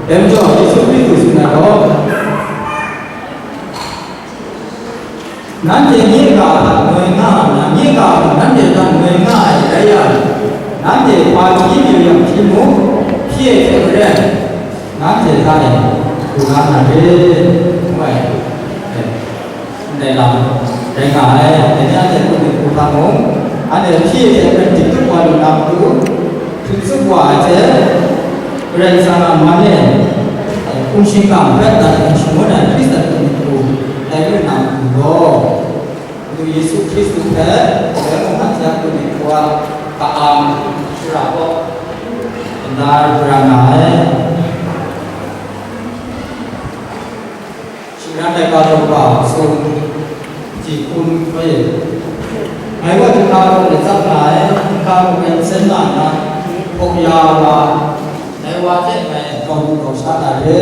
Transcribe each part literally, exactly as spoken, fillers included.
Dai majaw, Yesu Hkristu tsun ai gaw, nanhte nye ga hta ngoi nga ai, nye ga hta nanhte hta ngoi nga ai rai yang, nanhte hpa hpyi mayu yang hpyi mu, hpyi ai hte maren, nanhte hta e du la na re, ngu ai. Ndai lam rai nga ai. Dai ni anhte hpung dinghku hta mung, anhte hpyi hte hpren dik tup wa lu na matu, hkrit tsup wa ai hte, Karai Kasang a man e, hpung shingkang hpe dat hpung shangun ai Hkristan hpung dinghku tai lu na matu gaw, Madu Yesu Hkristu hpe, dai mung anhte a hpung dinghku a ka-am shara kaw, nta ra nga ai. Shingran ai ga daw kaba sung ji hkun hkoi e. Ngai gaw hkingga hkawm de tsap nga ai, hkingga hkawm de nsen nga nna, hpaw ya wa, dai wa hte ngai grau du grau sha na re,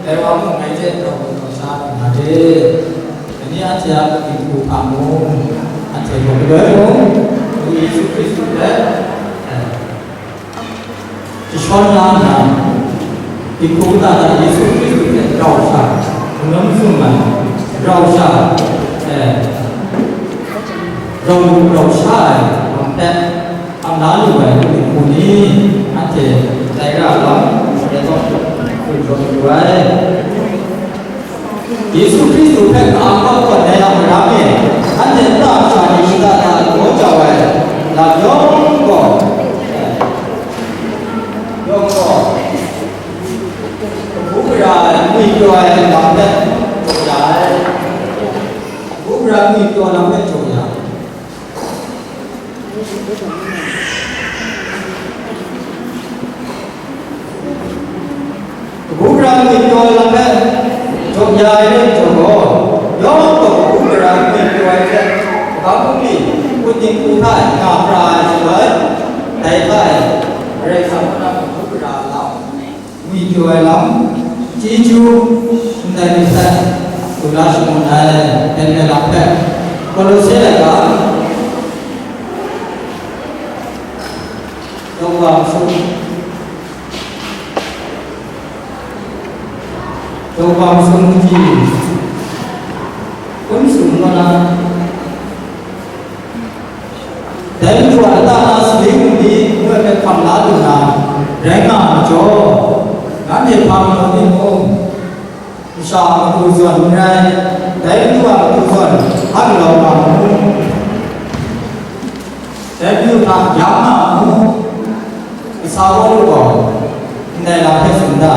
dai wa mung ngai hte grau du grau sha na re. Dai ni anhte a hpung dinghku hpa mung, anhte gaw galoi mung, Madu Yesu Hkristu hpe, eh, Jashawn la nna, dinghku kata hta Yesu Hkristu hte rau sha, n-gun n-sum ai, rau sha, eh, rau lu rau sha ai lam hpe hkam la lu ai dinghku ni, anhte tai ra ai lam, dai gaw, tsun jaw lu ai. Yesu Hkristu hpe ka-am kau kaw na yang marang e, anhte nta kasha ni shada da daw jau ai lam yawng gaw, yawng gaw, kabu gara ai, ngwi pyaw ai lam hpe jaw ya ai. Kabu gara ngwi pyaw lam hpe jaw ya ai. Kabu gara ngwi pyaw ai lam hpe jaw ya ai rai majaw gaw, yawng gaw kabu gara ngwi pyaw ai hte, hpa bungli, hpung dinghku hta e nga pra ai shaloi, dai hta e Karai Kasang kaw na kabu gara lam, ngwi pyaw ai lam, chyeju, ndai myit hpe du la shangun ai, dai lam hpe, Kolose laika, Daw kaba masum, daw kaba masum hkun hti, hkun sung ngu na, dai Madu a lata na sabi hkrum ni ngu ai hpe hkam la lu na, rai nga ai majaw, nanhte hpa majaw ni mung, masha a matu zawn n rai, dai Madu a matu zawn hpa galaw nga mu, dai Madu hta yang nga mu, kasa Pawlu gaw ndai lam hpe tsun da.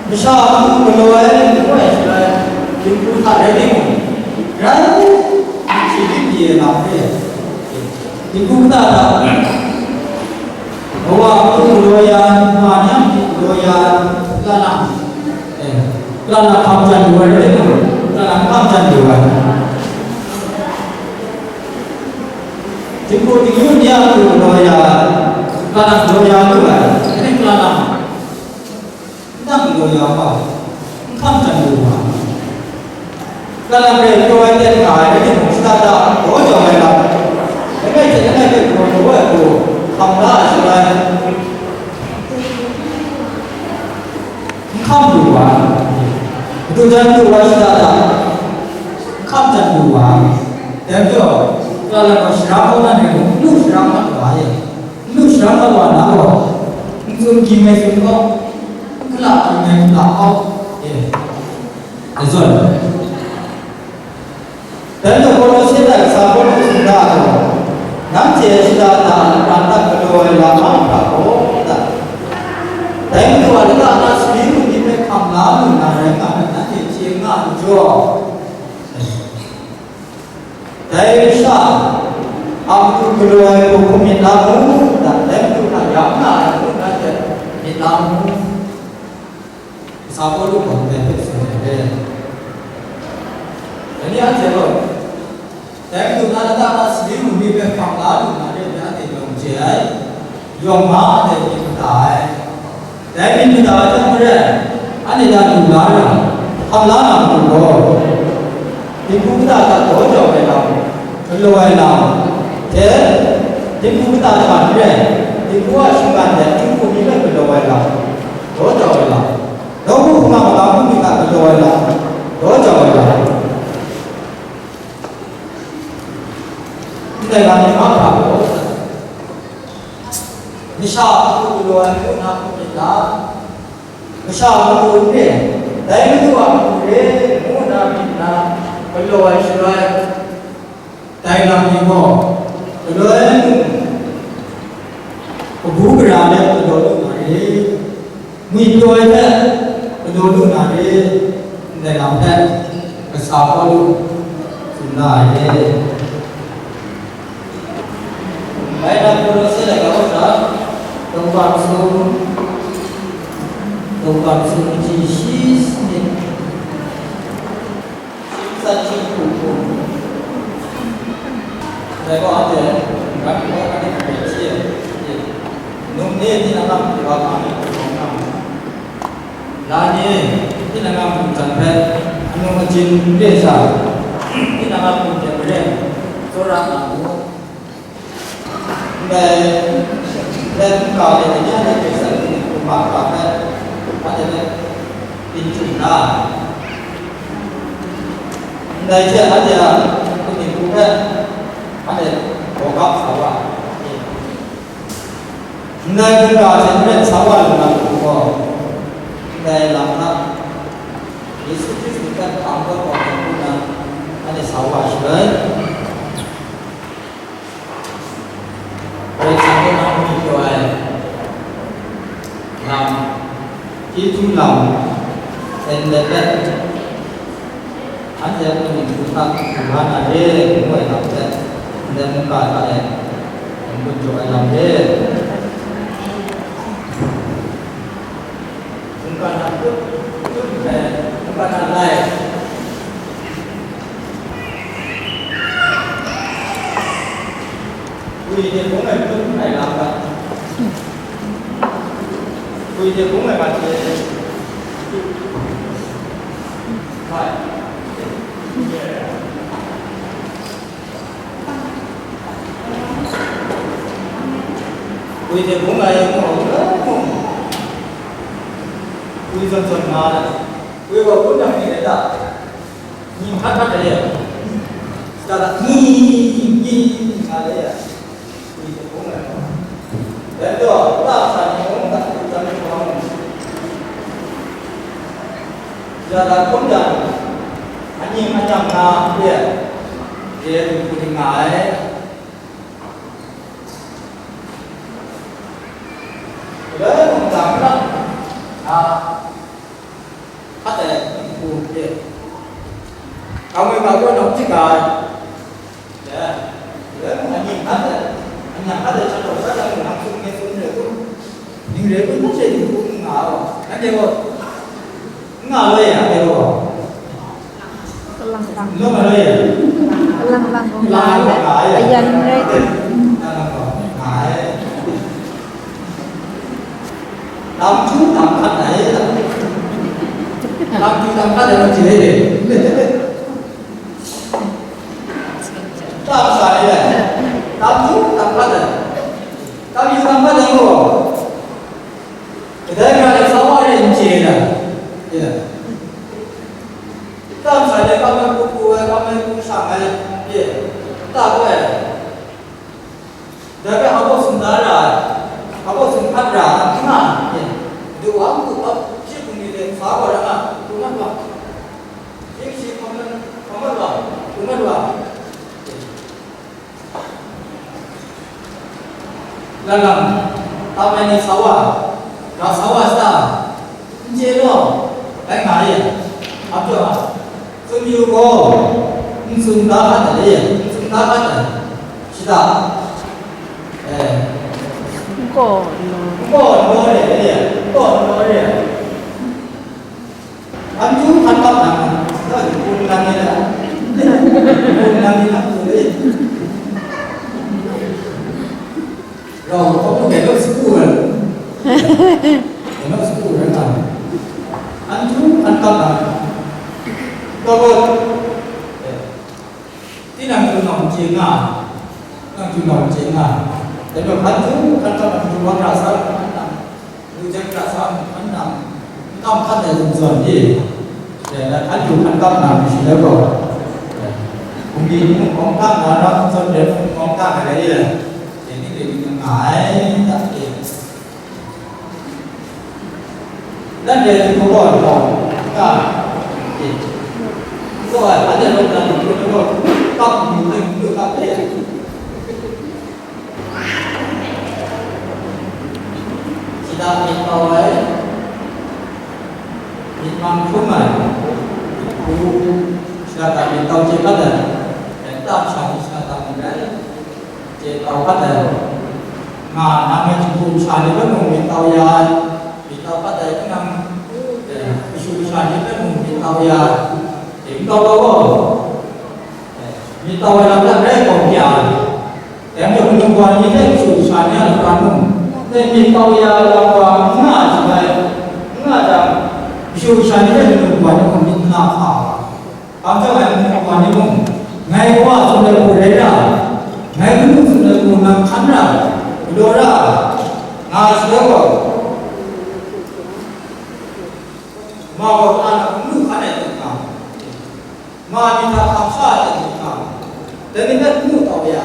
Masha a matu galaw ai n rai shaloi, dinghku hta rai timung, rai, shi lit pyi ai lam hpe, dinghku kata hta, Kawa hpung galaw ya, ma ni a hpung galaw ya, la na, eh, la na hkam jan lu ai rai timung, la na hkam jan lu ai. Dinghku dingyu ni a hpung galaw ya, la na galaw ya lu ai, rai la na. Nang galaw ya ga, n hkam jan lu ga. Kalang rai pyaw ai ten nga ai, rai timung, shada da daw jau ai lam, langai hte langai hpe galaw daw ai hku hkam la ai shaloi, n hkam lu ga, madu jan lu ga, shada da n hkam jan lu ga. Dai majaw, kalang gaw sara kau na rai mung, n lu sara mat ga e. N lu sara mat wa na gaw, n tsun ging ai tsun gaw, n hkala ging ai hkala hkau, e, e zawn. Dai majaw Kolose hta kasa Pawlu tsun da ai gaw, nanhte shada da a lapran hta galaw ai lam mahkra gaw, dai Madu a lata na sali hkrum ni hpe hkam la lu na rai nga ai, nanhte chye nga ai majaw, Dai sha a matu galaw ai hku hkum myit la mu, dai Madu hta yang na ai hku nanhte myit la mu. Kasa Pawlu gaw ndai hpe tsun ai re. Dai ni anhte gaw, dai Madu na lata na sali hkrum ni hpe hkam la lu na re, anhte yawng chye ai. Yawng ma ai hte myit mada ai. Dai myit mada ai hte maren, anhte hta lu la ai lam, hkam la na matu gaw, dinghku kata hta daw jau ai lam, galaw ai lam, hte, dinghku kata hta n rai, dinghku a shinggan hte dinghku ni hpe galaw ai lam, daw jau ai lam, nawku hkungga magam bungli hta galaw ai lam, daw jau ai lam. Ndai lam ni hpa hkra gaw, masha a matu galaw ai ngu nna hkrum myit ga, masha a matu n re, dai Madu a matu re ngu nna myit na galaw ai shaloi, dai lam ni gaw, galoi mung, kabu gara let galaw lu na re, ngwipyaw ai hte galaw lu na re, ndai lam hpe kasa Pawlu tsun na ai re. Bai na Pawlu sai laika wa hta, Daw Kaba Masum, Daw Kaba Masum, kaji shi sanit, shingtsat hkying hpung hpung. Dai gaw anhte, rai gaw, anhte hpe hpyi ai, num ni tinang a matu wa hkang ai hpung hkang, la ni tinang a matu jan hpe, anung ajin n re sha, tinang a hpung hte maren tsawra nga mu. Ndai, ndai mungga de, dai ni a de hpe Karai Kasang a hpung hkra hpe, anhte hpe byin chyu nna, ndai hte anhte a hpung hku hpe, anhte gawgap sa wa ai. Ndai mungga hte maren sa wa lu na matu gaw, ndai lam hta, Yesu Hkristu hpe hpang kau hkawm ai hku nna, anhte sa wa ai shaloi, Karai Kasang hpe nang ngwipyaw ai lam, chyeju lam, en let let, anhte a kaning hku hta du la na re, ngu ai lam hte, ndai mungga hta e n gun jaw ai lam re. Mungkan na kut, kut ai, mungkan na lai. Gwi de bung ai kut ai lam ga. Gwi de bung ai ga hte. Hai. Gwi hte bung ai mung, gwi zawn zawn nga ai, gwi gaw hpun jang ni rai ta? Ni hkat hkat ai, shada da, ni, ni, ni nga ai, gwi hte bung ai. Dai majaw, nta masha ni mung, nta hpun jang ni mung, shada hpun jang, anying anyam nga re ai, re ai ni hpun ni nga ai. Galoi mung dang hkra, a, hkat ai hku hte, kangwi ga gaw nawng hpyi ga ai. Ya, galoi mung anying hkat ai, anyang hkat ai sha taw, sha taw mung nang tsun ngai tsun re kun, ning re kun, nanhte ning kun n nga gaw, nanhte gaw n nga loi ya, nanhte gaw. Kalang lang. Kalang lang kong la le. Ayan rai. Tam chu tam hkat ai. Tam chu tam hkat ai, tam chu tam hkat ai. Tam sa ai. Tam chu tam hkat ai. Tam chu tam hkat ai mo. Kadai hkra de sa wa re n chye ai. Tam sa de, kam ai hku hku ai, kam ai hku shang ai, ye, ta gaw ai. Dai hpe hpa baw tsun da ra ai, hpa baw tsun hkat ra ai, n nga ai, ye. Madu wa matu hpa shi hpung ni hte sa gaw ra nga, hpung mat wa. Shi shi hpung mat, hpung mat wa, hpung mat wa. Lalang, tam ai ni sa wa, ga sa wa sha, n chye law, rai nga ai, ap jaw ai, tsun yu gaw, n tsun da hkat ai, n tsun da hkat ai, shada, eh, n kaw n naw, n kaw n naw re ai, n kaw n naw re ai. Anju hkan kap nang, kun nang ni la, kun nang ni la, kun ni. Rau kau tu keno school kan, keno school kan kan. Anju hkan kap nang, kau kau. Tinang tu nang chye nga, nang tu nang chye nga. Tapi kan tu, kan tu nang tu wan rasa kan nang. Jen hkra sa, hkan nang, n kam hkan ai zumzawn ni, dai na hkan du hkan kam na mi shi le gaw, bungli mung kawng hta na ra zumzawn de mung kawng hta na rai e, dai ni dai ni nga ai, da e. Nanhte htingnu gaw htau ga, e, n taw ai, anhte rawt na htingnu gaw kap ngu ai htingnu kap e. Shada myit tau ai, myit mang hkrum ai, hku shada myit tau chye hkat ai, dai nta masha ni shada myit rai chye tau hkat ai, nga nang ngai htingbu masha ni hpe mung myit tau ya ai, myit tau hkat ai, tinang, eh, kashu kasha ni hpe mung myit tau ya ai, dai n tau gaw, eh, myit tau ai lam hta grai gawm ya ai. Dai majaw, mungkan ni hte kashu kasha ni a lapran mung, dai myit kau ya ai lam wa n nga ai shaloi, n nga jang, kashu kasha ni hte mungkan ni mung myit n na hka wa. Hpa majaw ngai mungkan ni mung, ngai Kawa tsun ai hku rai ra, ngai kanu tsun ai hku nang hkan ra, galaw ra, nga ai shaloi gaw, ma gaw hpa na hkungnu hkan ai hte hkam. Ma ni hta hkam sha ai hte hkam, dai ni hpe n mu tau ya,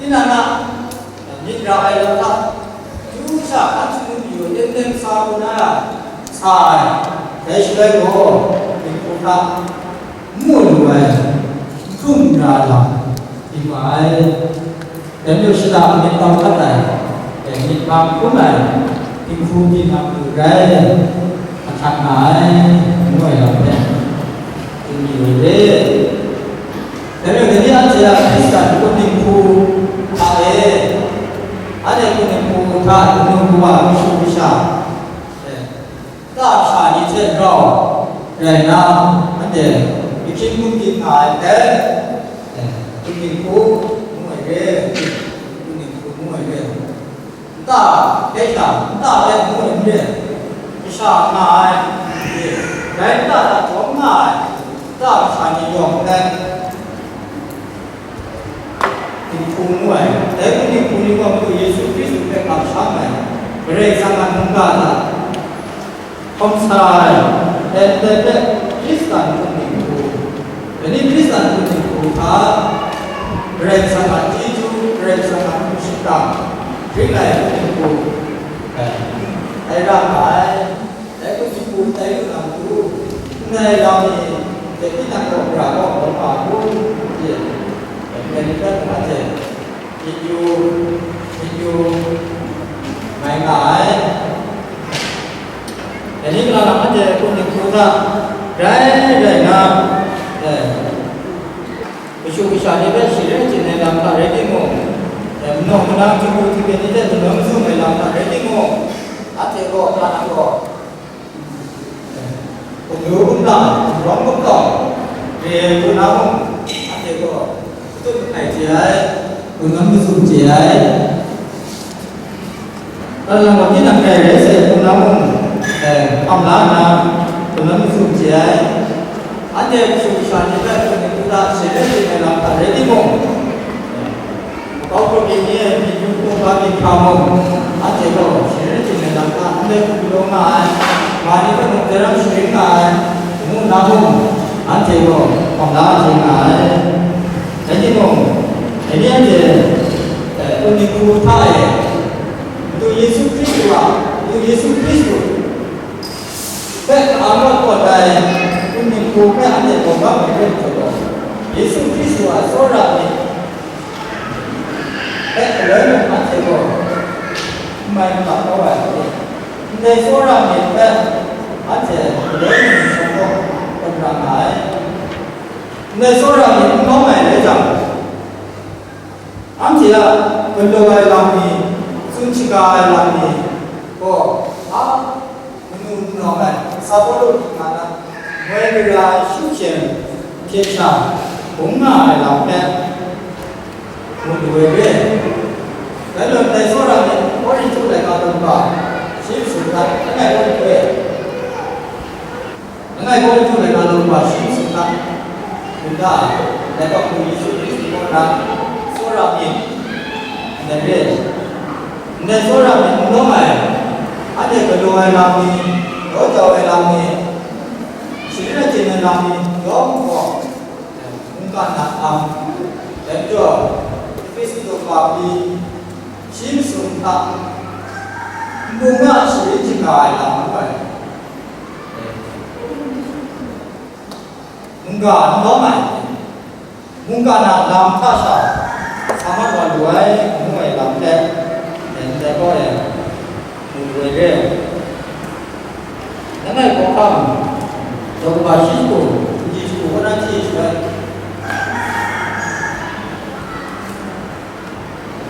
tinang a myit ra ai lam hta, chyu sha hkan shanu mayu a, teng teng sa u na ra sa ai, dai shaloi gaw, myit hku hta n mu lu ai, n hkrum n ra ai lam, Dik wa ai. Dai majaw shada myit tau hkat ai, dai myit bang hkrum ai, dinghku dinghku rai, ahkyak nga ai, ngu ai lam hpe, tsun mi ai re. Dai majaw, dai ni anhte a Hkristan hpung dinghku hta e, anhte hpung dinghku hta dinghku wa mashu masha, e, Nta masha ni hte rau rai na, anhte ahkying hkrum dik nga ai hpe, eh, hpung dinghku ngu ai re, hpung dinghku ngu ai re. Nta hpe sha, nta hpe ngu ai n re, masha nga ai, dai nta hta jawm nga ai, nta masha ni yawng n rai. Dinghku ngu ai, dai hpung dinghku ni gaw Madu Yesu Hkristu hpe kamsham ai, Karai Kasang a mungga hta hkawm sa ai, dai ndai hpe Hkristan hpung dinghku, dai ni Hkristan hpung dinghku hta, Karai Kasang a chyeju, Karai Kasang a hkum shingkang ring ai hpung dinghku, eh, ai ra nga ai. Dai hpung dinghku tai lu na matu, ndai lam ni hte tinang gaw gara gaw lawm nga hku, ngu hte, dai ni hpe anhte myit yu, myit yu mai nga ai. Dai ni galang anhte hpung dinghku hta rai rai na, eh, Kashu kasha ni hpe sharin sharin ai lam hta rai timung, e, manaw manang, htingbu htingden ni hte manawn mazum ai lam hta rai timung, anhte gaw, hpa nang gaw, e, gumlu gumlang, gumrawng gumlau re ai hku na mung, anhte gaw, shatup langai chye ai, manawn mazum chye ai. Kalang gaw tinang dai rai sai hpung na mung, eh, hkam la nna, hpung na mazum chye ai. Anhte kashu kasha ni hpe hpung dinghku hta sharin sharin ai lam hta rai timung, makau hkrum myit ni e myit yu hpung ga myit hkra mung, anhte gaw sharin sharin ai lam hta ndai hku galaw nga ai, ma ni hpe mung daram sharin nga ai, ngu nna mung, anhte gaw hkam la chye nga ai. Rai timung, dai ni anhte, eh, hpung dinghku hta e, Madu Yesu Hkristu a, Madu Yesu Hkristu hpe ka-ang rawt kawt ai hpung dinghku hpe anhte bawng bang ai rai nhtawm gaw, Yesu Hkristu a tsawra myit hpe galoi mung anhte gaw n mai n mat kau ai, ndai tsawra myit hpe anhte galoi mung nhtawm gaw tawn ra nga ai. Ndai tsawra myit n bawng ai rai jang, anhte a galaw ai lam ni, tsun shaga ai lam ni gaw, a, manu n nawng ai, sa pawlu hkingga na, moi gara ai shu hkyeng hpye sha, bung nga ai lam hpe, ngu lu ai re. Dai majaw, ndai tsawra myit, Korinhtu laika daw hpa, shi masum hta, langai Korinhtu e, Langai Korinhtu laika daw hpa shi masum hta, Yuda, laika hku Yesu Hkristu kaw na, tsawra myit, ndai re, ndai tsawra myit n nawng ai, Anhte galaw ai lam ni, daw jau ai lam ni, sharin achyin ai lam ni, yawng gaw, mungkan na hkam, dai majaw, Hkristu daw pa pyi, shi masum hta, nbung na sharin shaga ai lam ngu ai. Mungga n lawm ai, mungga na lam hta sha sa mat wa lu ai, ngu ai lam hte, ndai gaw e, mu lu ai re. Langai hkawhkam, daw kaba shi shagu, kaji shagu, kaw na hti shaloi,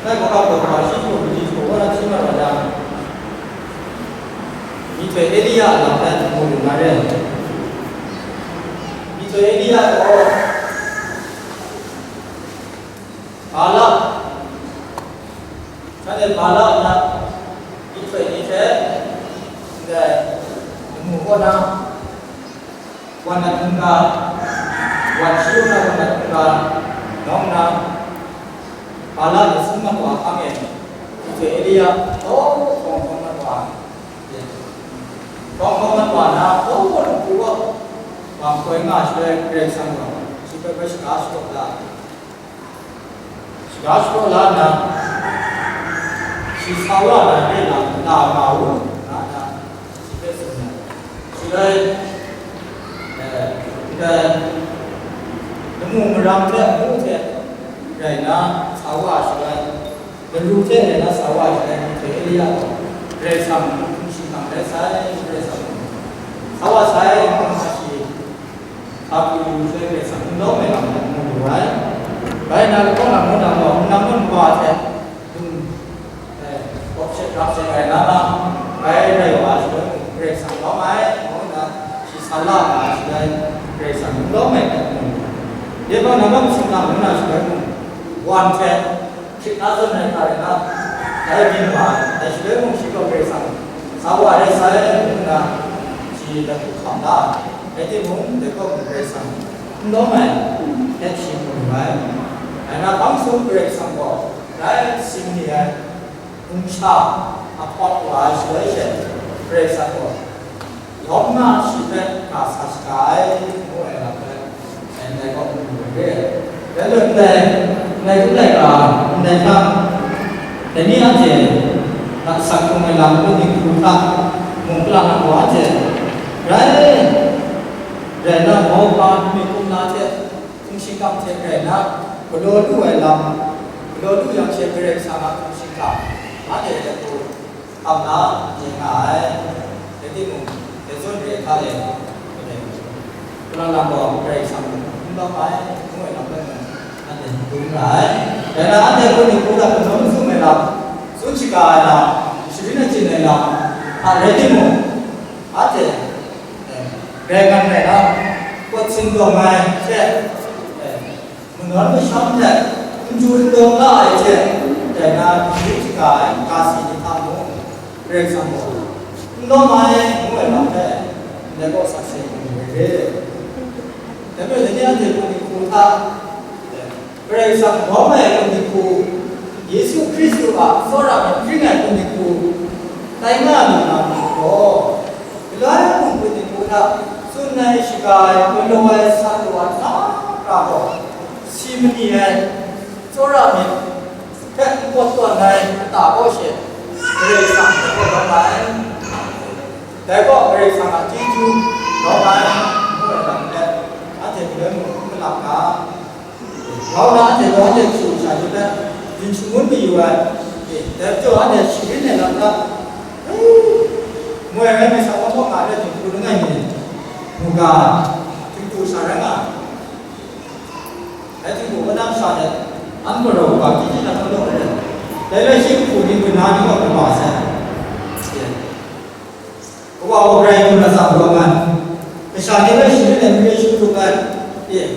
langai hkawhkam, daw kaba shi shagu, kaji shagu, kaw na hti mat wa jang, myihtoi Elia a lam hpe mu lu na re. Myihtoi Elia gaw, Balak, shanhte Balak na myihtoi ni hte ndai lamu kaw na, wan dat hkungga, wan shi kaw na wan dat hkungga, nawng na, Balak a sum mat wa hkang e, myihtoi Elia, taw hkawng hkawng mat wa, hkawng hkawng mat wa na, taw hkawng hkru wa, wa hkoi nga shaloi, Karai Kasang gaw shi hpe bai shaga sharawt la. Shaga sharawt la nna, shi sa wa ai re lam na nga u, nga nna, shi hpe tsun ai. Shi rai, eh, ndai lamu maram hte amu hte rai nna, sa wa ai shaloi, laru hte rai nna sa wa ai shaloi, myihtoi Elia gaw, Karai Kasang hkum shingkang rai sai, Karai Kasang sa wa sai, ngu nna shi Hpa pru lu shaloi Karai Kasang n lawm ai lam hpe mu lu ai. Bai na, lahkawng lam ngu na gaw, nang ngun wa hte, dung, eh, gawp shet rap shet ai na na, bai rai wa ai shaloi mung, Karai Kasang lawm ai, ngu nna, shi sa la nga ai shaloi, Karai Kasang n lawm ai hpe mu lu ai. Dai gaw, nang gaw masum na ngu na shaloi mung, wan hte, Hkrit na zawn ai hta rai na, dai byin wa ai, dai shaloi mung shi gaw Karai Kasang sa wa rai sai, ngu nna, shi lamu hkam la ai. Rai timung, dai kaw mung Karai Kasang n lawm ai, hpe shi mu lu ai. Rai na, hpang sung Karai Kasang gaw, grai si mani ai, numsha a hpawt wa ai shaloi she, Karai Kasang gaw, Yawng na shi hpe ga sa shaga ai, ngu ai lam hpe, ndai gaw mu lu ai re. Dai lun ndai, ndai hku laika, ndai hta, dai ni anhte, asak hkrung ai lam hku dinghku hta, mung kala na gaw anhte, rai, rai na, Mawhpa myit kumla hte, hkum shingkang hte rai na, galaw lu ai lam, galaw lu yang she Karai Kasang a hkum shingkang, anhte hpe hku, Hkam na, ning nga ai. Rai timung, dai zawn re hta e, kalang lam gaw Karai Kasang n lawm ai, ngu ai lam hpe mung, anhte n dum ra ai. Rai na, anhte hpung dinghku hta hkungdawn mazum ai lam, tsun shaga ai lam, sharin achyin ai lam, a rai timung, anhte, eh, rai ngan rai na, pawt sindawng ai hte, eh, Manawn masham hte n chyu n dawng la ai hte, dai na, sharin shaga ai ga si ni hta mung, Karai Kasang gaw n lawm ai, ngu ai lam hpe, ndai gaw sakse hkrum ai re. Dai majaw, dai ni anhte hpung dinghku hta, Karai Kasang lawm ai hpung dinghku, Yesu Hkristu a tsawra myit hpring ai hpung dinghku, tai nga lu na mung gaw, galoi mung hpung dinghku hta tsun ai, shaga ai, galaw ai, sa lu ai, hkra gaw, si mani ai, tsawra myit hpe n kawt tawn ai kata kaw she, Karai Kasang hpe kawt tawn ai. Dai gaw Karai Kasang a chyeju lawm ai, ngu ai lam hpe, anhte galoi mung n galak ga, grau na anhte gaw anhte kashu kasha ni hpe yin shangun mayu ai, dai majaw anhte sharin ai lam hta, moi ai mai sa wa hkawk nga ai hte dinghku langai mi, mungga, dinghku sha rai nga ai. Dai hte mung, wunang sha let, an marau kaba hkying hkying na hkawt law ai, dai rai shi hku ni, kaw na ni gaw kaba sai. Kawa wa grai hku na tsang wa man, kasha ni rai sharin ai mare shingkut ai,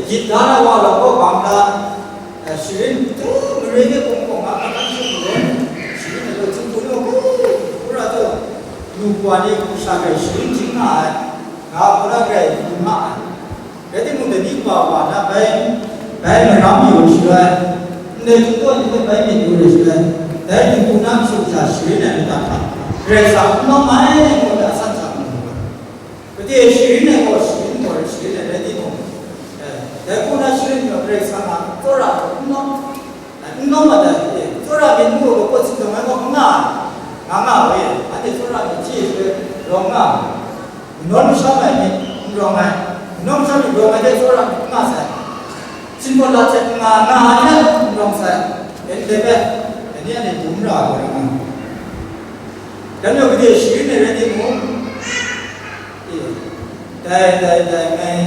gyit da na wa lau kaw bang da, sharin tu mare ni kung kung a, a kan shing lu, sharin ai gaw htingbu ni gaw hku ra taw, lu wa ni hku sha grai sharin jing nga ai, nga hku na grai dun ma ai. Rai timung, dai ni wa wa na bai, bai maram yu ai shaloi, ndai htingdaw ni hpe bai myit yu ai shaloi, dai dinghku na matu sha sharin ai myit hta hkra, Karai Kasang n nawm ai ngu na san hta mu ai. Gade sharin ai gaw sharin gaw sharin ai rai timung, eh, dai hku na sharin gaw Karai Kasang a tsawra gaw n nawm, eh, n nawm mat ai, eh, tsawra myit n mu ai gaw, pawt sindawng ai gaw n nga ai, nga nga ai, anhte tsawra myit chye ai hpe rawng nga ai. N nawn n sham ai myit n rawng ai, n nawn n sham myit rawng ai hte tsawra myit n nga sai. Sinpawt lat hte n nga, nga ai hte n rawng sai. Dai ni dai hpe, dai ni anhte dum ra ai gaw rai nga ai. Dan yawng gade sharin ai rai timung, e, dai, dai, dai, ngai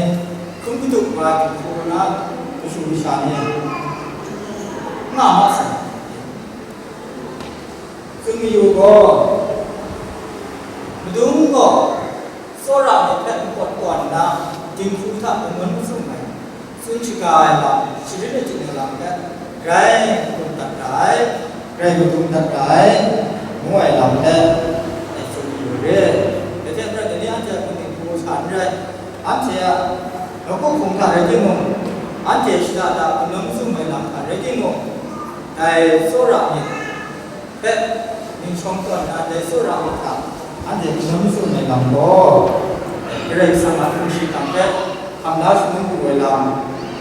hkrum kadu wa hku na mashu masha ni nga ma sai. Tsun mayu gaw, madung gaw tsawra myit hpe npawt tawn nna, dinghku hta mangun mazum ai, tsun shaga ai lam, sharin achyin ai lam hpe grai madun dat ra ai, grai madun dat ra ai, ngu ai lam hpe, e, tsun mayu re. Dai hte maren, dai ni anhte a hpung dinghku sa n rai, anhte a nawku hpung hta rai timung, anhte shada da mangun mazum ai lam hta rai timung, dai tsawra myit hpe ning shawng tawn na dai tsawra ai hta, anhte hkungga matsun ai lam gaw, Karai Kasang a hkungga shingkang hpe hkam la shangun lu ai lam,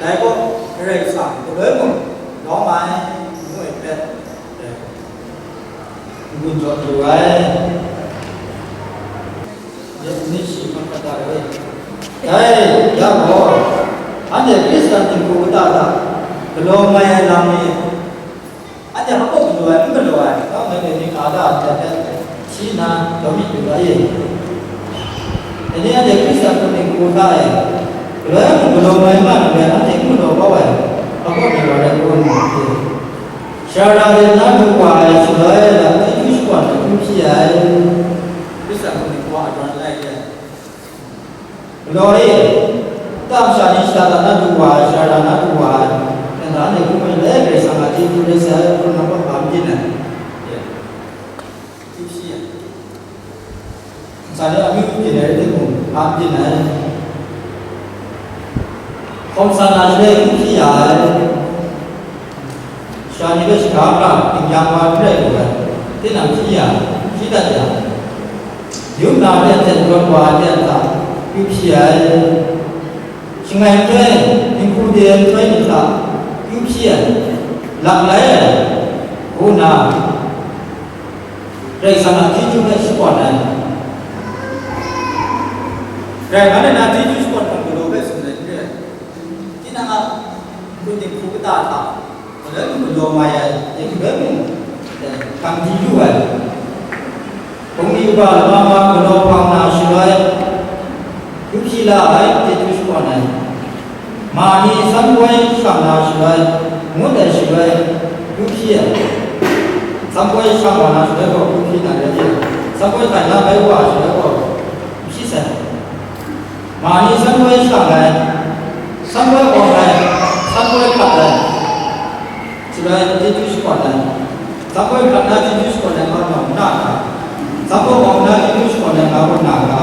dai gaw Karai Kasang galoi mung lawm ai, ngu ai hpe, n-gun jaw lu ai. Ni shi hkan hkan da ai. Dai, ya gaw, anhte Hkristan dinghku kata hta galaw mai ai lam ni, anhte hpa galaw ai, n galaw ai, kau ngai ni ka da ai hte hte, shi nna daw myit yu ga ye. Dai ni anhte Hkristan hpung dinghku hta e, galoi mung galaw mai ma ni rai, anhte n galaw kau ai, hpa ni wa rai ngu nna, shara de na du wa ai shaloi, chyeju shakawn ahkyu hpyi ai. Hkristan hpung dinghku a dawn lai re ai. Galaw e, nta masha ni shada na du wa ai, shara na du wa ai, nta ni hkrum ai, dai Karai Kasang a chyeju rai sai, hkrum na hpa hpa n byin ai. Hkyu hpyi ai. Ntsa ni amyu byin ai rai timung, hpa n byin ai. Hkawm sa na shaloi n hpyi ya ai. Sha ni hpe shaga hkra, tingkyang wa n rai lu ai, tinang hpyi ya, hpyi dat ya, yum na aten hte rawt wa ai aten hta hkyu hpyi ai, shangai nhtoi, dinghku de ai nhtoi ni hta hkyu hpyi ai, lap lai ai, ngu nna, Karai Kasang a chyeju hpe shakawn ai. Rai nna, chyeju shakawn hkam galaw hpe tsun ai n re ai. Tinang a hpung dinghku kata hta, galoi mung galaw mai ai, galoi mung, eh, hkam di lu ai. Hpung ni uga lama ma galaw hpang na shaloi, hkyu hpyi la ai, chyeju shakawn ai. Ma ni san poi shang na shaloi, ngut ai shaloi, hkyu hpyi ai. San poi shang wa na shaloi gaw, hkyu hpyi na rai ai. San poi hkai na bai wa ai shaloi gaw, hkyu hpyi sai. Ma ni san poi shang ai, san poi awng ai, san poi hkat ai, shaloi chyeju shakawn ai, san poi hkat na chyeju shakawn ai nga gaw na ga, san poi awng na chyeju shakawn ai nga gaw na ga,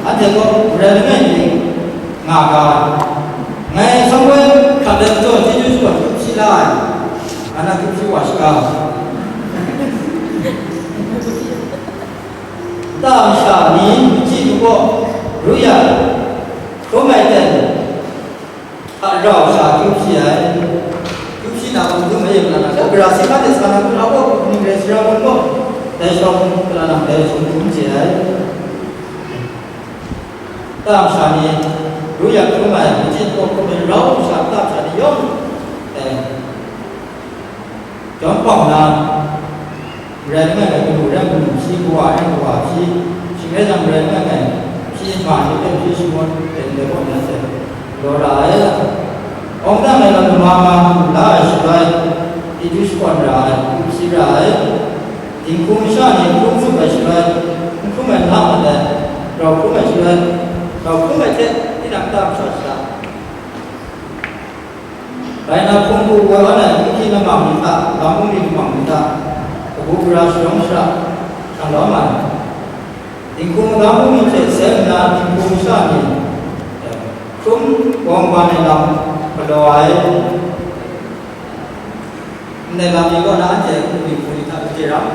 anhte gaw marai langai mi nga ga, ngai san poi hkat ai majaw chyeju shakawn hkyu hpyi la ai, nga na hkyu hpyi wa shaga. Nta masha ni machyi makaw, ru ya, hkrum ai ten hta rau sha hkyu hpyi ai. Hkyu hpyi na hkrum hkrum ai, yu na, gara si hpa de sa na hkrum, a gaw hkrum ning rai sara gaw, dai shawng gara nang dai shawng hkrum chye ai. Nta masha ni ru ya hkrum ai, machyi makaw hkrum ai, rau sha nta masha ni yawng, eh, Jawm hpawng na, rai ngai ai, galu rai galu hpyi, kawa rai kawa hpyi, shing rai jang rai ngai ai, hpyi ma ni hpe hpyi, shangun hpe ndai kaw na hte galaw ra ai. Awng dang ai lam lama ma hkum la ai shaloi, chyeju shakawn ra ai, hkum hpyi ra ai. Dinghku masha ni hkrum tsup ai shaloi, n hkrum ai n hap mat ai, rau hkrum ai shaloi, rau hkrum ai hte tinang nta masha shada. Rai na, hpung hku woi awn ai hpung hkying lamang ni hta, lam bungli lamang ni hta, kabu gara sharawng shara hkrang lawm ai. Dinghku magam bungli hte sai nna, dinghku masha ni, eh, hkrum gawng ban ai lam galaw ai. Ndai lam ni kaw na anhte hpung dinghku ni hta gade ram,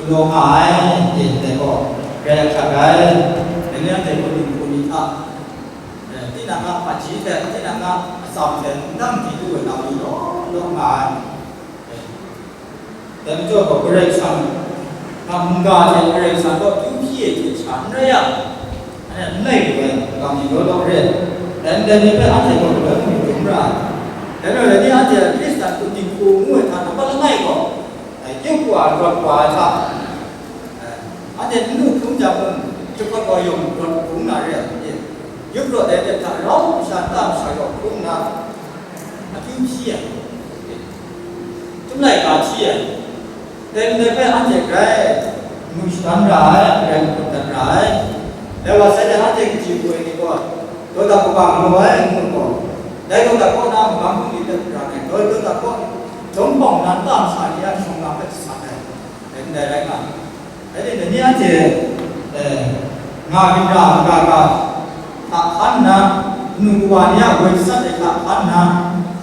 Law nga ai, e, dai gaw, grai ahkyak ai, dai ni anhte gaw dinghku ni hta, e, tinang a hpaji hte, tinang a atsam hte n dang di lu ai lam ni law law nga ai. E, dai majaw gaw, Karai Kasang a mungga hte Karai Kasang kaw akyu hpyi ai hte sha n rai yang, anhte n lai lu ai lam ni law law re ai. Dai ndai ni hpe anhte gaw galoi mung dum ra ai. Dai majaw, dai ni anhte a Hkristan hku dinghku ngu ai hta nampat langai gaw, e, yu hku ai, rawt wa ai hta, e, anhte n lu hkrum jang mung, jahpawt wa yawng rawt hkrum na re ai, e, yup rawt ai hte hta rau masha nta masha yawng hkrum nna, akyu hpyi ai, e, chyum laika hpyi ai, dai ndai hpe anhte grai mu shadan ra ai, grai mu dat ra ai. Dai wa sai de, anhte kaji hpoi ni gaw, Dawdat kaw galaw ai ngu gaw, dai Dawdat kaw na magam hpung ni hpe hpra ai, dai Dawdat kaw jawm hpawng na nta masha ni a shawng lam hpe jasat ai, dai ndai rai nga ai. Dai ni, dai ni anhte, eh, nga ginra maga ga hta hkan nna, kanu kawa ni a woi sat ai hta hkan nna,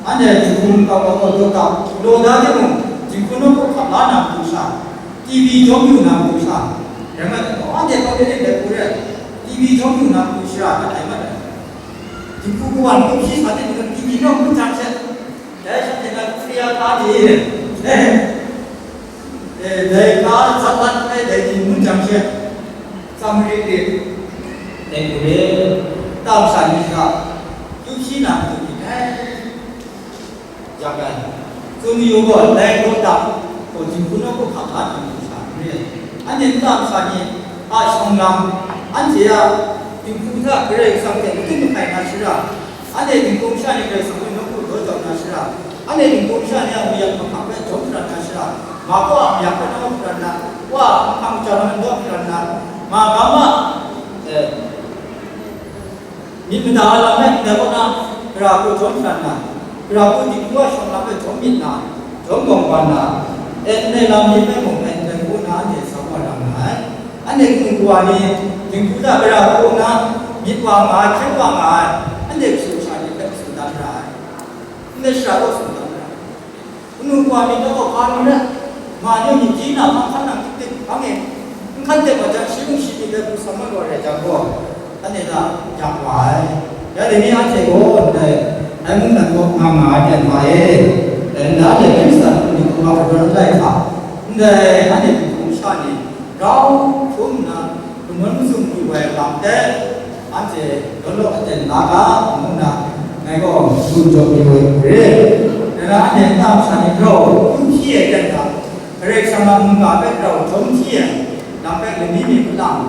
anhte dinghku makau kau gaw Dawdat galaw da timung, dinghku nawku hkap la na matu sha, T V jawm yu na matu sha, rai nga ai, anhte hpang de de dai hku re ai, T V jawm yu na matu shara hta dai mat ai. Dinghku kawa n-gun shi sa de, T V naw n-gun jang she, dai shanhte na Korea hka ni, eh, eh, dai hka zatlat ai dai ni n-gun jang she, Samari de, dai hku re, tam sha ni hta, akyu hpyi na matu ni dai. Yak ai. Tsun mayu gaw, dai Dawdat gaw dinghku nawku hkap la na matu sha n re ai. Anhte nta masha ni a shawng lam, anhte a dinghku hta Karai Kasang hte matut mahkai na shara, anhte dinghku masha ni Karai Kasang hpe nawku daw jau na shara, anhte dinghku masha ni a mayak mahkang hpe jawm sharat na shara, ma kaw a mayak hpe nawku sharat na, wa a hpang hpang maja lam hpe nawku sharat na, ma gam a, eh, myit mada ai lam rai ndai kaw na, gara hku jawm sharat na, gara hku dinghku a shawng lam hpe jawm myit na, jawm gawng ban na, e, ndai lam ni hpe mung e, ndai ngu na anhte sa wa ra nga ai. Anhte kanu kawa ni dinghku hta gara hku na myit wa nga ai, hkyen wa nga ai, anhte kashu kasha ni hpe tsun dan ra ai. Ndai shara kaw tsun dan ra ai. Kanu kawa myit da gaw hpa ni rai, ma ni myit di na hpang hkan nang tik tik hpang e, n hkan tep wa jang, shi mung shi myit dai hku sa mat wa rai jang gaw, anhte hta yak wa ai. Ya dai ni anhte gaw ndai, dai mungdan kaw nga nga ai ten hpa e, dai nda anhte Hkristan hpung dinghku a shadawn langai hta, ndai anhte dinghku masha ni grau hkrum nna, Kanawn mazum lu ai lam hte, anhte law law aten la ga, ngu nna, ngai gaw tsun jaw yu ai hku re. Dai na anhte nta masha ni grau hkrum hpyi ai ten hta, Karai Kasang a mungga hpe grau jawm hpyi ai lam hpe lani mi hpalang,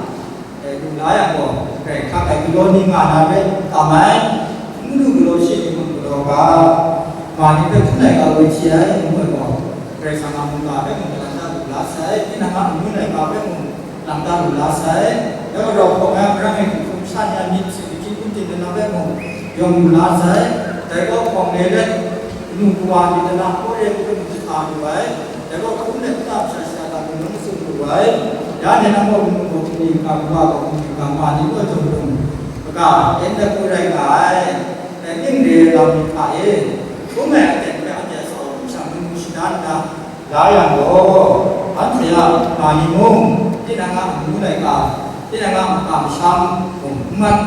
e, lu la yang gaw, grai hkak ai galaw ni nga na hpe tam ai, n lu galaw shi ni mung galaw ga, ma ni hpe hkrum laika woi hti ai, ngu ai gaw, Karai Kasang a mungga hpe mung galang da lu la sai, tinang a amyu laika hpe mung, lam da lu la sai. Dai gaw, rau hkawng ai marang e dinghku masha ni a myit hpyi, hpyi hpyi hpyi na lam rai mung, yawng lu la sai. Dai gaw, hkawng le let, kanu kawa ni lata hkaw re hpe mung jahta lu ai. Dai gaw, hkrum let nta masha shada hta mung tsun lu ai. Ya ni nang gaw, kanu gaw hpung hkam, kawa gaw hpung hkam, ma ni gaw jawm hpung, kaga, en dat hku rai nga ai. Dai ning re ai lam ni hta e, hkrum ai aten hpe anhte a saw hkrum shang, mung shadan nna, la yang gaw, anhte a ma ni mung, tinang a amu laika, tinang a makam masham mung n mat,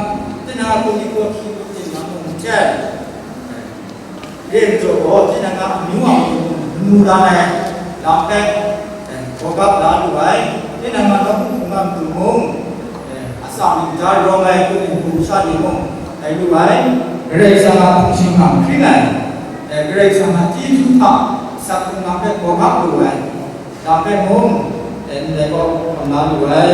tinang a hpung ni hkawhkyi hpung ting lam mung n chyen. Re ai majaw gaw, tinang a amyu a matu mung manu dan ai lam hpe, eh, gawgap la lu ai, tinang a nawku hpung a matu mung, eh, atsam ning ja rawng ai hpung dinghku masha ni mung, tai lu ai, Karai Kasang a hpung shingkang hpring ai, eh, Karai Kasang a chyeju hta asak hpung lam hpe gawgap lu ai, lam hpe mung, eh, ndai gaw hkam la lu ai,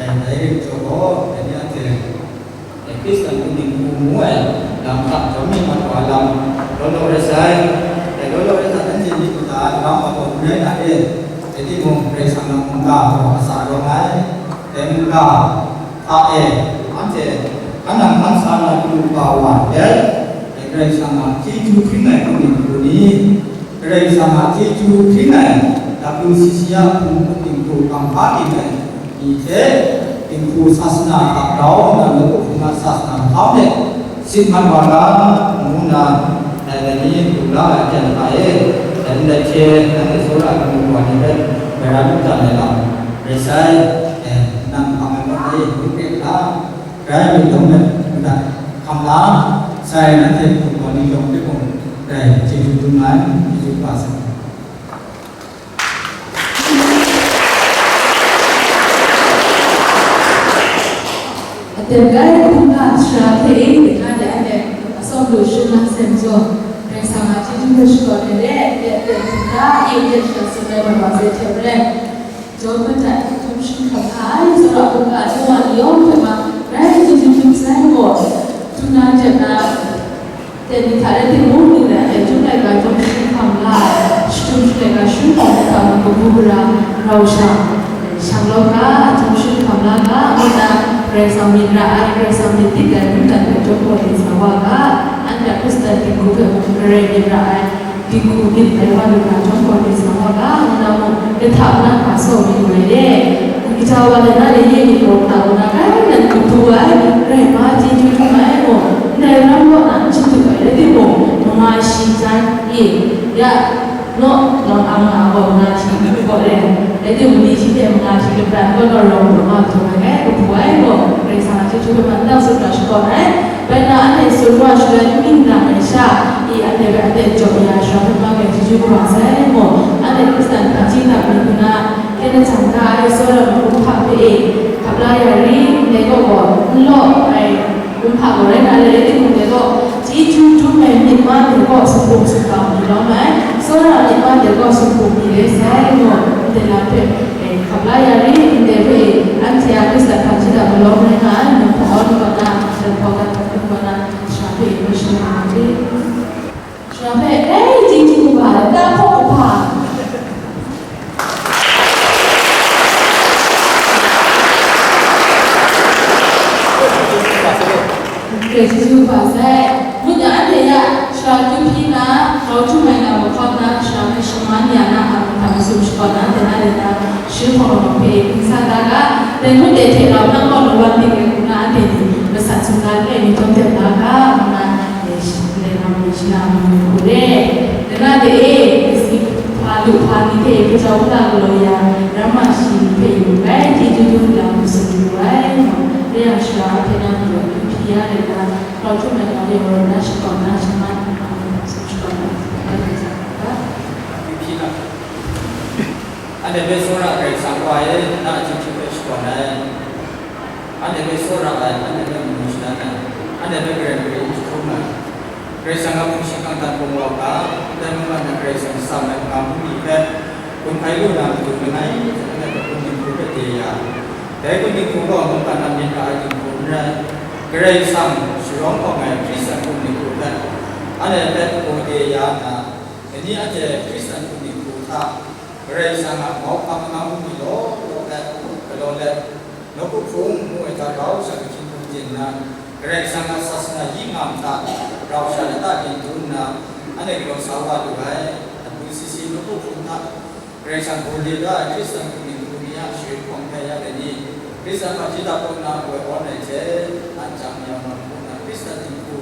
eh, dai rai jaw gaw, dai ni anhte, eh, Hkristan hpung dinghku ngu ai lam hta jawm myit mat wa ai lam, law law rai sai, eh, law law rai sai, anhte myit mada ai lam wa taw n rai na e, rai timung, Karai Kasang a mungga gaw asak rawng ai, dai mungga, hta e, anhte hkan nang hkan sa na kanu kawa ndai, dai Karai Kasang a chyeju hpring ai hpung dinghku ni, Karai Kasang a chyeju hpring ai, W C C a hpung dinghku kamhpa ging ai ni hte, dinghku sasana hta grau nna nawku hpung a sasana hkam de sit mat wa ga, ngu nna, dai dai ni lu la ai aten hta e, Ndai hte nanhte tsawra ai hkrum wa ni hpe, Mara ngu ta ai lam rai sai, eh, nang hpang ai pawt e, ngu hpe hkra, grai myit lawm ai, ngu dat, hkam la sai, nanhte hkrum wa ni yawng hpe mung, grai chyeju dum ai, chyeju kaba sai. Aten gai hpung na sara hte e, dingna de anhte atsawm lu shing na sem zawn, Karai Kasang a chyeju hpe shakawn ai re, de aten hpung na e, de shara tsun ai wa wa se hte maren, jawm madat, jawm shing hkam hkra ai, tsawra hpung ga, nu wa ni yawng hpe ma, grai chyeju dum sai gaw, hpung na jet na, Teng ni hta rai timung, ningnan e jum laika jawm shahkrum hkam la ai, shahkrum shing laika shahkrum hkam ai hta mung kabu gara rau sha, shang lawm ga, jawm shahkrum hkam la ga, ngu nna Karai Kasang myit ra ai, Karai Kasang myit dik ai mungdan hpe jawm gaw lit sa wa ga, anhte a Hkristan dinghku hpe mung Karai myit ra ai dinghku myit rai wa lu na jawm gaw lit sa wa ga, ngu na mung, kahta na hpa saw mi lu ai le, Kaja wa le na le ye myit rawng na wa na rai nan kabu ai, rai ma chyeju dum ai gaw, ndai ram kaw na n shatup ai rai timung, manga shi jan e, ya, naw, nawng ang nga gaw manga shi kaw re, rai timung, ni shi hte manga shi kapran gaw naw rawng gaw ma jaw ai, kabu ai gaw, Karai Kasang a chyeju hpe ma n tang tsun na shakawn ai. Bai na, anhte tsun wa shaloi n ning dang ai sha, i anhte hpe aten jaw ya sara hpe ma grai chyeju kaba sai mu. Anhte Hkristan hpaji hta pyi hku na, kena jang da ai tsawra ai kumhpa hpe e, hkap la ya ri, ndai gaw gaw, n law ai kumhpa gaw rai na le, rai timung, dai gaw, chyeju dum ai myit ma dai gaw sumpu sumga mi lawm ai, tsawra ai myit ma dai gaw sumpu mi le sai mu, ndai lam hpe, e, hkap la ya ri, ndai hpe e, anhte a Hkristan hpaji hta malawng rai nga ai, nang hpaw, nang kaw na, nang hpaw, nang hpaw na, Sara hpe ngu shana ai. Sara hpe, "Ei, chyeju kaba ai, ta hpawk kaba." Grai chyeju kaba sai. Mung anhte ya, sara akyu hpyi na, grau htum ai nga mahkaw nna, sara hpe shaman ya na, a, hkam hkam tsun shakawn na, dai na dai na, shi hpawng rawng hpe hpung sa da ga, dai mung dai hte rau nang gaw lawan ting ai hku na, anhte ni masat sumla langai mi chyawm tep la ga, ngu na, Ndai lam ni shana mu hku re, dana de e, kasi hpa lu hpa ni hte hpaja wula galaw ya, ramma shi ni hpe yu rai, chyeju dum lam tsun yu ai, re yang sara hpe nang pyi wa hpyi ya rai na, grau htum ai grau yang rawt na shakawn na shaman, shakawn na, Anhte hpe tsawra Karai Kasang wa e, na a chyeju hpe shakawn ai. Anhte hpe tsawra ai, anhte hpe mung shadan ai, anhte hpe Karai Kasang hkum ai. Karai Kasang a hpung shingkang dan hpung wa u ga, ndai mungkan hta Karai Kasang sam ai magam bungli hpe, gun hkai lu na matu langai hte anhte hpe hpung dinghku hpe de ya. Dai hpung dinghku gaw mungkan a myit ra ai dinghku n rai, Karai Kasang sharawng hkawng ai Hkristan hpung dinghku hpe, anhte hpe hpung de ya nna, dai ni anhte Hkristan hpung dinghku hta, Karai Kasang a mauhkam magam bungli law law hpe galaw let, nawku hpung ngu ai hta rau sha ahkying hpung yin nna, Karai Kasang a sasana yi ngam hta rau sha lata yin dum nna, anhte galaw sa wa lu ai. Adu sisi nawku hpung hta Karai Kasang gaw le da ai Hkristan hpung dinghku ni a sharin hpawng hpe ya ai ni, Hkristan hpaji hta kaw nna goi awn ai hte, an chyam ya nga mu nna, Hkristan dinghku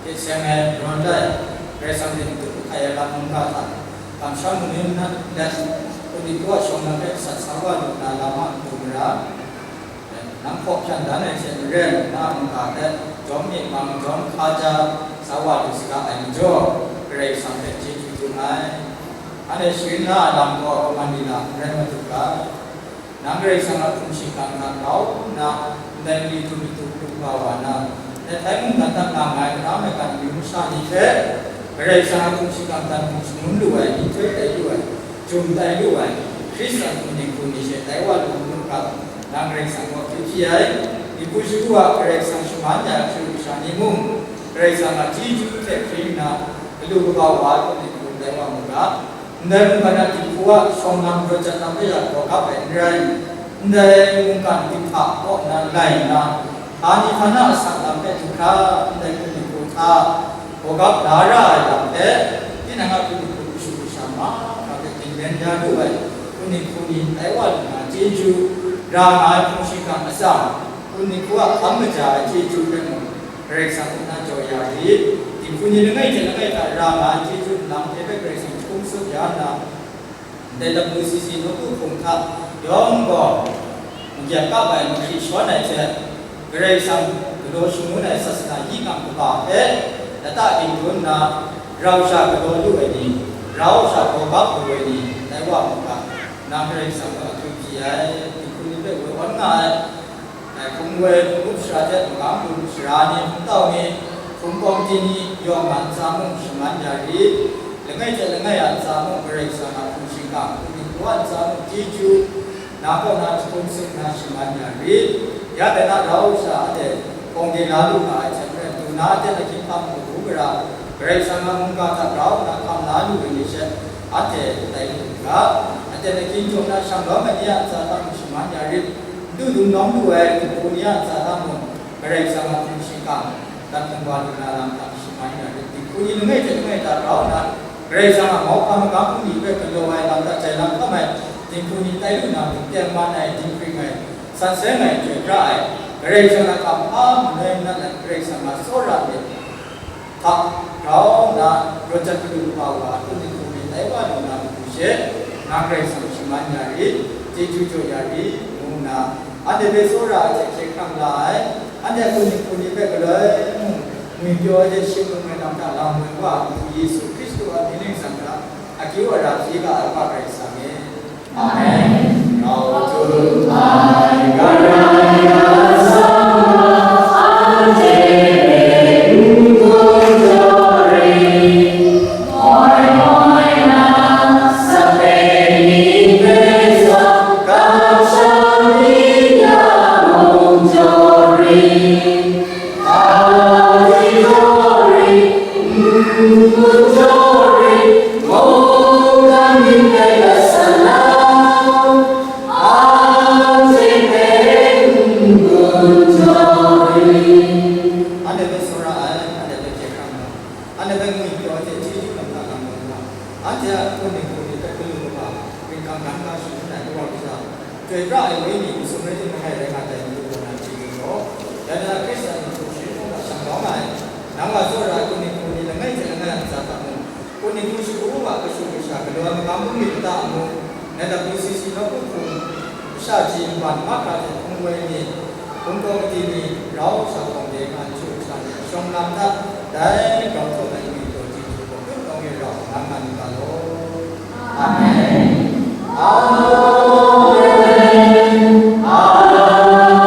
hte seng ai, rawn lai, Karai Kasang hte n-, n-, hkai ai lam mungga hta, kamsham mungkan na let, Hpung dinghku a shawng lam hpe sat sa wa lu na lam a matu mara, nang hpaw hpyan dan ai hte maren, na a mungga hpe jawm myit mang, jawm hkaja sa wa lu saga ai majaw, Karai Kasang hpe chyeju dum ai. Anhte sharin la ai lam gaw kaman lila n rai matu ga, Nang Karai Kasang a hpung shingkang hta grau nna, ndai mali htum matu hkru kaba wa na, ndai hpai mungdan hta nga nga ai, kara maigan amyu masha ni hpe, Karai Kasang a hpung shingkang dan hpung shangun lu ai, myihtoi tai lu ai, jum tai lu ai, Hkristan hpung dinghku ni she tai wa lu n lu ga, nang Karai Kasang gaw hpyi hpyi ai, dinghku shagu a Karai Kasang shaman ya ai hkru kasha ni mung, Karai Kasang a chyeju hte hpring nna, galu kaba wa ai hpung dinghku tai wa mu ga. Ndai mungkan a dinghku a shawng lam rawt jat lam hpe ya gawgap ai n rai, ndai mungkan dinghta kaw nna lai nna, hpa ni hpa na asak lam hpe du hkra, ndai hpung dinghku hta gawgap la ra ai lam hpe, tinang a hpung dinghku kashu kasha mahkra hpe ginlen ya lu ai hpung dinghku ni tai wa lu na chyeju ra nga ai hpung shingkang atsam, hpung dinghku a hkam kaja ai chyeju hpe mung, Karai Kasang hpe na jaw ya rit. Dinghku ni langai hte langai hta ra nga ai chyeju nlang hte hpe Karai Kasang hkum Tsun ya nna, ndai W C C nawku hpung hta yawng gaw, magyat kap ai, mahkri shawn ai hte, Karai Kasang galaw shangun ai sasana yingkang kaba hpe lata ginhkun nna, rau sha galaw lu ai ni, rau sha gaw bap lu ai ni, dai wa mungga, nang Karai Kasang gaw akyu hpyi ai, dinghku ni hpe woi awn nga ai, Ai hkum woi, hkum sara hte magam gun sara ni, hkum tau ni, hkum kawmti ni, yawng a ntsa mung shaman ya rit, langai hte langai a ntsa mung Karai Kasang a hkum shingkang, hkum dinghku a ntsa mung chyeju, na kaw na jahkum tsun na shaman ya rit. Ya dai na rau sha anhte hpawng de la lu nga ai hte maren, du na anhte ahkying hpang mung kabu gara, Karai Kasang a mungga hta grau nna hkam la lu ai ni she, anhte tai lu u ga, anhte ahkying jaw na shang lawm ai ni a ntsa hta mung shaman ya rit, n du dum nawng lu ai dinghku ni a ntsa hta mung, Karai Kasang a hkum shingkang, dat hkungga lu na lam hta shaman ya rit, dinghku ni langai hte langai hta grau nna, Karai Kasang a mauhpa magam bungli hpe galaw ai lam hta jai lam hkam ai, dinghku ni tai lu na mung, tengman ai, dinghpring ai, san seng ai, chyoi pra ai, Karai Kasang a hkam hpa manoi manat ai, Karai Kasang a tsawra myit hta grau nna, rawt jat kadu kaba wa a hpung dinghku myit tai wa lu na matu she, nang Karai Kasang shaman ya rit, chyeju jaw ya rit, ngu nna, anhte hpe tsawra ai hte hkye hkrang la ai, anhte a hpung dinghku ni hpe galoi mung, ngwipyaw ai hte shing lung ai lam hta lam woi wa ai Madu Yesu Hkristu a mying ningsang hta akyu ara hpyi ga ai Wa Karai Kasang e. Amen. Grau htum ai Karai Kasang a, anhte hpe n-gun jaw rit. Moi moi na sape ni hpe sa, kamsham ni hta mung jaw rit. Anhte jaw rit, n-gun jaw rit, mungkan myit dai lat sa na, anhte hpe n-gun jaw rit. Anhte hpe tsawra ai, anhte hpe hkye hkrang ai, anhte hpe ngwipyaw ai hte chyeju lam hta lam woi wa, anhte a hpung dinghku ni hpe galu kaba, ginhkang dan ga shangun ai Kawa Kasha, chyoi pra ai wenyi ni masum rai timung, ngai rai nga tai, Madu gaw nang chye yu gaw, ya na Hkristu a dinghku shagu hta shang lawm ai, nang wa tsawra ai hpung dinghku ni langai hte langai a ntsa hta mung, hpung dinghku shagu hta kashu kasha galaw ai magam bungli lata a mung, nang W C C nawku hpung, masha ji, nban mahkra hte hpung woi ni, hpung kawmti ni, rau sha hpawng de nga ai chyu hkyan ai shawng lam hta, dai grau htum ai ngwipyaw chyeju gaw, tut nawng e rau nang nga myit ga law. Amen. Amen. Amen. Amen.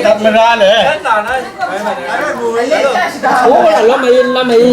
Tat mara le. Oh, lam ai, lam ai.